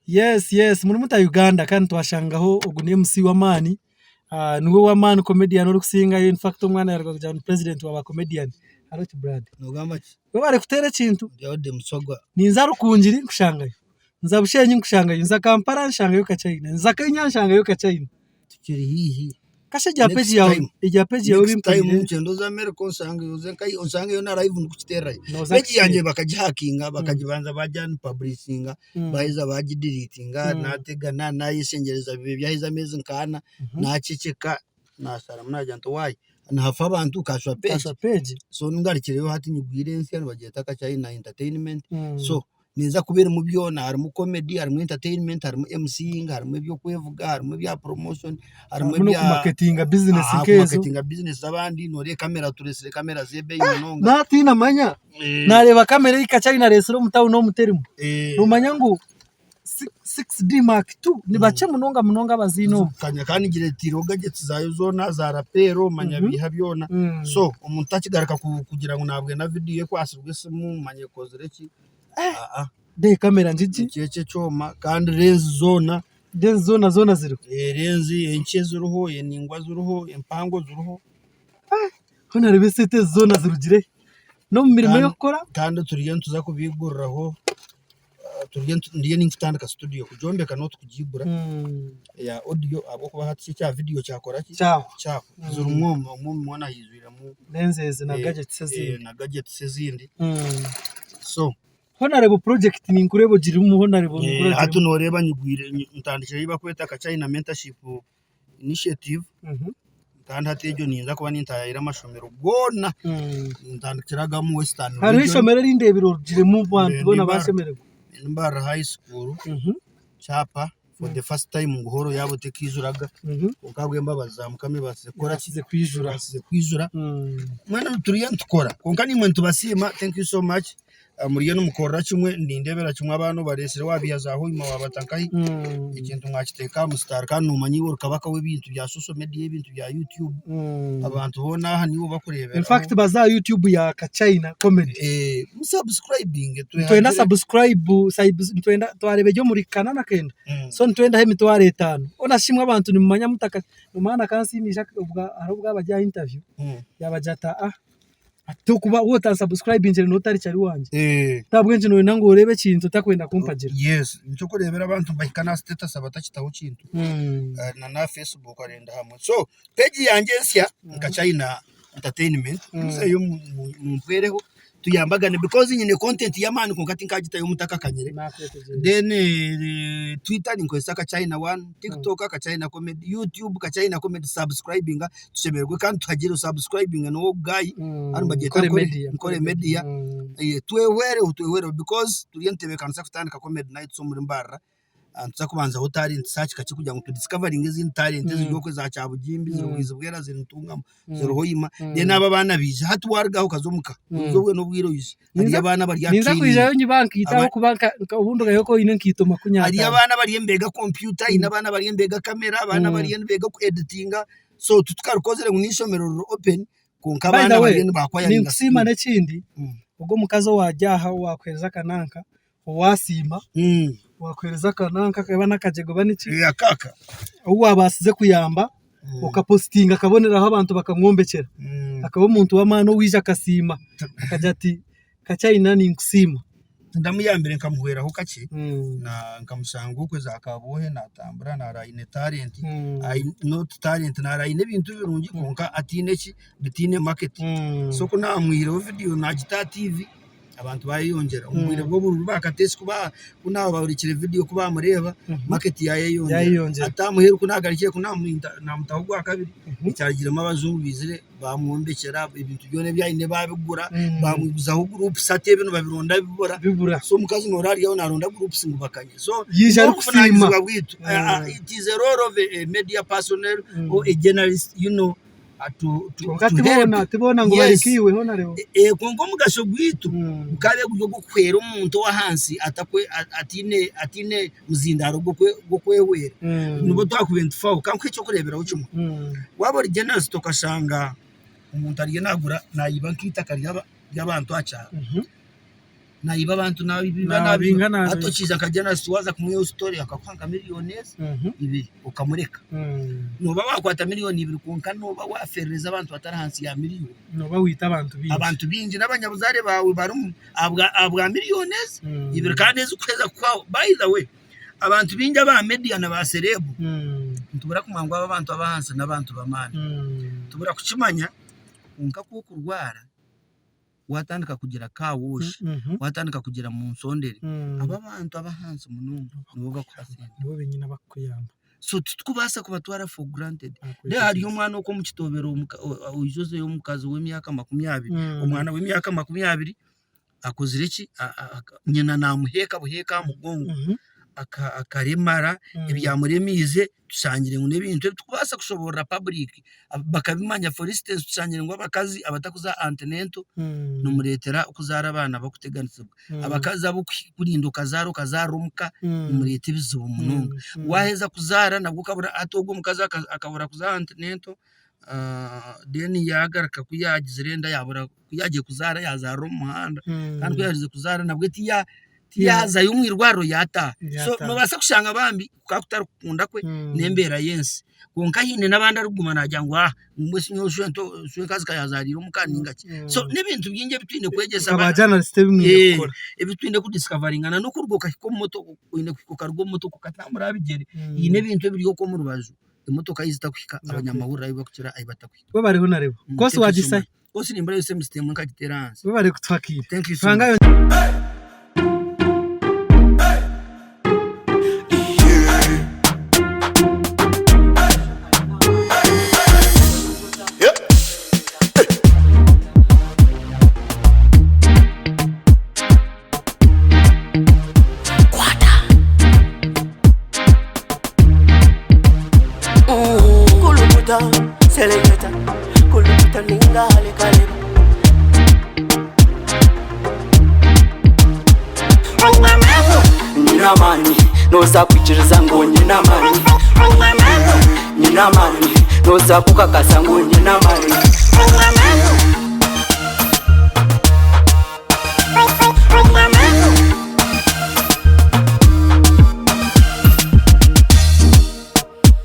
Yes yes muri muta Uganda kandi twashangaho ogu ni MC w'amaani niwe w'amaani comedian orikusingayo in fact omwana yaruga kugira ngu ni president wa ba comedian hariho ki brother? Nogamba ki? Webare kuteera ekintu. Daudi Musoga. Ninza Rukungiri nkushangayo, nza Bushenyi nkushangayo, nza Kampala nshangayo Kachina, nza Kenya nshangayo Kachina. Tukiri haihi. Kasha erya page yaawe erya page yaawe Next time nigyenda oze America onshangeyo oze nkahi onshangeyo na live ndikukiteererayo. Page yangye bakagihakinga bakagibanza bagi unpublishinga baheza bagidilitinga nategana nayeshengyereza biba byaheza ameezi nk'ana naceceka nasharamu nagira nti why nihafa abantu kashwa page so ngarukireyo hati nyigwire ensya nibagyeta Kachina entertainment so Neeza kuba erimu byona harimu comedy, harimu entertainment, harimu MCing, harimu eby'okwevuga, harimu ebya promotion, harimu Harimu ebya n'okumaketinga bizinesi nk'ezo. kumaketinga bizinesi z'abandi, nooreeba kamera tureetsire kamera z'ebeeyi munonga. Naatiina manya, naareeba kamera ei Kachina areetsire omu tawuni omu terimu, noomanya ngu 6D Mark II ni bakye munonga munonga abaziine omu. Kandi ngireetiireho gadgets zaayo zoona za rapeero manya biiha byona, so omuntu takigaruka kugira ngu naabwena vidiyo ekwatsirwe esimu manya ekozire ki. Reeba kamera ngigi. Eki eki ekyoma kandi lenzi zoona. Lenzi zoona zoona ziriho. Lenzi enkye ziriho, eningwa ziriho, empango ziriho. Hoona reeba esente ezi zoona zirugire hi? N'omu mirimo ei orikukora? Kandi turiyo nituza kubiguriraho, ndiyo ninkutandika situdiyo kugyombeka not kugigura eya odiyo ahabw'okuba hati ekya vidiyo kyakora ki? Kyahwa. Kyahwa. Zirimu omu omu mwona haijwiremu. Lenzi ezi na gadgets ezindi. Na gadgets ezindi. So. Honourable project ninkureeba ogirimu honourable ninkureeba ogirimu. Hati noreeba nyigwire ntandikire ei barikweta Kachina mentorship initiative kandi hati egyo ninza kuba nintayayira amashomero goona nintandikira aga omu western Hariho region. eishomero eri ndeebire orugiremu abantu boona bashemererwa. Mbarara high school kyapa for the first time ngu hall yaabo tekeijuraga kwonka ahabw'embabazi za Mukama ebaasize kukora ki? Ebaasize kwijura. Ebaasize kwijura. Mbwenu turiyo nitukora kwonka naimwe nitubasiima thank you so much muriyo nimukorera kimwe nindeebera kimwe abaana obareetsire waabiiha za Hoima waabata nkahi ekintu mwakiteeka aha musitaari kandi noomanya iwe ori kabaka w'ebintu bya social media ebintu bya YouTube abantu boona aha niiwe obakureeberaho. In fact baze aha YouTube ya Kachina comedy. Musubscribinge Nitwenda subscribe nitwenda twareeba eri omuri kanana kenda so nitwendaho emitwaro etaano. Hoona shi imwe abantu nimumanya muta omwana akansiimisha hariho obu yaba ari aha interview yaabagira ati aa ati okuba waaba otansubscribingire nooba otari kyari wangye. Ahabw'enki nooyenda ngu oreebe ekintu otakwenda kumpagira? Yes nikyo orikureebera abantu nibahika n'aha status batakitaho kintu na n'aha Facebook arenda hamwe. So page yangye ensya nka China entertainment muzeyo mumpwereho tuyambagane because nyine content y'amaani kwonka tinkagitayo mutakakanyire. Then Twitter ninkozesa Kachina one, TikTok Kachina comedy, YouTube Kachina comedy subscribinga tushemererwe kandi tuhagire subscribinga niwe guy hanu nibagyeta Nkore media twehwereho twehwereho because turiyo nitutebeekanisa kutandika comedy nights omuri Mbarara. Nituza kubanzaho talent search kakye kugira ngu tu discoveringe ezindi talent eziri okwe za Kyabugimbi, ziri Bwizibwera, ziri Ntungamo, ziri Hoima. Then abo abaana baije. Hati waruga aha okaza omuka, oija obwire n'obwire oije. Hariyo abaana abari aha Ninza training. kwijayo nyibe nkaito ahabw'okuba obundi okaija oku oine enkaito Hariyo 50. abaana abariyo nibeega kompyuta, haine abaana abariyo nibeega kamera, abaana abariyo nibeega ku editinga. So titukarukozire ngu n'eishomero riri open kwonka By the abaana way, bariyo nibaakwayaringa ninkusiima skill. n'ekindi, ogwo omukazi owaarya aha owaakuheereza akananka, Owaasiima, waakuheereza akananka kaba n'akagyega oba niki, Akaka. ou waabaasize kuyamba okapositinga akaboneraho abantu bakamwombekyera, akaba omuntu w'amaani owaija akasiima akagira ati Kachaina ninkusiima. Ndamuyambire nkamuhweraho kakye, nkamushanga okwe za Kabwohe natambura nara aine talent, not talent nara aine ebintu birungi kwonka ataine ki, bitaine market. So ku namwihireho vidiyo nagita aha TV. Abantu bayeyongyera omu bwire bw'obururu ba Kateesi ku naababorekire vidiyo ku baamureeba market yaayeyongyera. Hati aha muheru ku naagarukire ku naamutaho ogwakabiri ekyarugiremu abajungu baizire baamwombekyera ebintu byona ebi aine baabigura baamwiguzaho gurupusi hati ebi nibabironda bibura. So omukazi nooreeba ari aho naaronda gurupusi ngu bakanye. So n'obuvunaanizibwa bwaitu. It is a role of a media personnel or a journalist you know. Kwonka tiboona ngu bari nkaiwe hoona reeba. Kwonka omugasho gwaitu gukaba guri ogw'okuhwera omuntu ow'ahansi ataine muzindaaro gw'okwehwera. Nibwo twakubaire nitufaho. Ka nkuhe eky'okureeberaho kimwe. Waaba ori journalist okashanga omuntu ariyo naagura naiba nk'eitaka ry'abantu aha kyaro. Naiba abantu naiba Naabinga naabiba. naabiba. Hati okiija nka journalist waaza kumwihaho story akakuha nka miriyoni ezi ibiri okamureka. Nooba waakwata miriyoni ibiri kwonka nooba waafeerereza abantu batari ahansi ya miriyoni. Nooba waita abantu baingi. Abantu baingi n'abanyabuzaare baawe barimu ahabwa miriyoni ezi ibiri kandi ezikuheza kukuhaho. By the way, abantu baingi aba media na ba celeb nitubura kumanya ngu aba abantu ab'ahansi n'abantu b'amaani. Tubura kukimanya kwonka ku okurwara waatandika kugira car wash, waatandika kugira munsondere, abo abantu ab'ahansi munonga nibo bakuha sente. Nibo benyini abakukuyamba. So titukubaasa kubatwara for granted. Reero hariyo omwana okwo omu kitobero oije ozeyo omukazi w'emyaka 20, omwana w'emyaka 20 akozire ki? Nyina naamuheeka buheeka aha mugongo akaremara, ebyamuremiize tushangire ngu n'ebintu ebi turikubaasa kushoboorora public bakabimanya for instance tushangire ngu abakazi abatakuza antenatal nimureetera okuzaara abaana barikuteganisibwa, abakazi abarikurinda okazaara okazaarira omuka nimureeta ebizibu munonga, waaheza kuzaara nabwo okabura hati ogwo omukazi akabura kuza antenatal then yaagaruka ku yaagizire enda yaabura ku yaagiire kuzaara yaazaarira omu muhanda kandi ku yaaherize kuzaara nabwo tiyaazayo omu irwariro yaataaha. So noobaasa kushanga bambi kukaba kutari kukunda kwe n'embeera y'ensi kwonka haine n'abandi arikuguma naagira ngu aah mbwenu shi nyowe shwenkazi ka yaazaariire omuka nainga ki. So n'ebintu bingi ebi twine kwegyesa ebi twine kudiscoveringa n'okuruga okahika omu motoka oine kuhika okaruga omu motoka okatambura aha bigyere haine ebintu ebiri okwo omu rubaju emotoka ahu zitakuhika abanyamahurire ahu barikukira ahu batakuhika. Webare Honarebo. Kosi waagisa hi? Kosi nimbura yo same system nkagiteera ahansi. Webare kutuha akaire. Thank you so much. Kulukuta, seleketa, kulukuta ninga halekaleba. Nyine amaani, noza kwikiriza ngu nyine amaani. Nyine amaani, noza kukakasa ngu nyine amaani.